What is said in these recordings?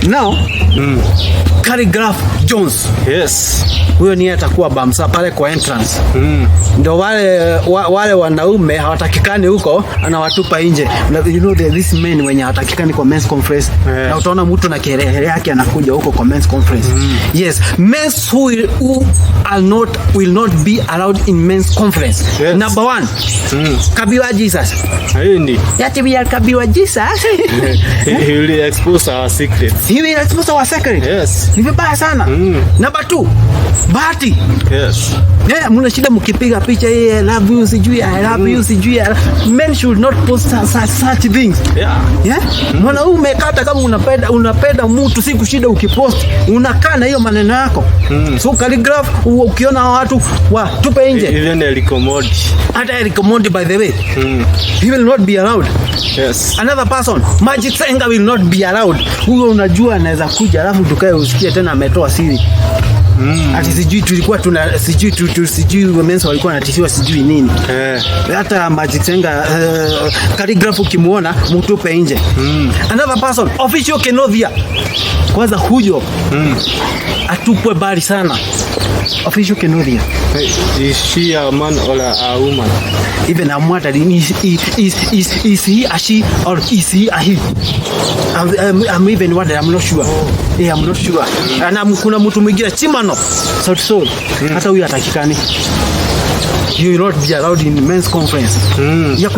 Now, Khaligraph Jones. Huyo niye atakuwa bouncer pale kwa entrance. Ndio wale wanaume hawatakikani huko, anawatupa nje. You know these men wenye hawatakikani kwa men's conference. Na utaona mtu na kelele yake anakuja huko kwa men's conference. Yes, men who are not will not be allowed in men's conference. Number one, Kabi wa Jesus. Hii Yati we are Kabi wa Jesus. He will expose our secrets. He will expose our secret. Ni vibaya sana. Number two, Bahati. Yeah, mna shida mkipiga picha, "I love you," sijui "I love you," sijui men should not post such things. Yeah? Mwanaume kata kama unapenda mtu, si kushida ukipost, unakaa na hiyo maneno yako. So Khaligraph, ukiona watu wa tupe nje. Even Eric Omondi. Hata Eric Omondi, by the way. He will not be allowed. Another person, Magix Enga, will not be allowed. Huyo unajua anaweza kuja alafu tukae usikie tena ametoa siri. Ati sijui tulikuwa tuna sijui sijui women's walikuwa wanatishiwa sijui nini. Hata Magix Enga, Khaligraph ukimuona, mtupe nje. Another person, Official Kinuthia. Kwanza huyo atupwe mbali sana. Official Kinuthia. Is she a man or a woman? Even I'm wondering, is he a she or is he a he? I'm even wondering, I'm not sure. Yeah, I'm not sure. Na kuna mtu mwingine, Chimano Sauti Sol. Hata huyu hatakikani. He will not be allowed in men's conference. Ya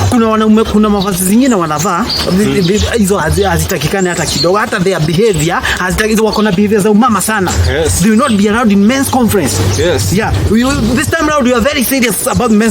kuna wanaume, kuna mavazi zingine wanavaa hizo hazitakikani hata kidogo, hata their behavior hazitaki, wako na behavior za umama sana. They will not be allowed in men's conference. Yeah, this time round we are very serious about men's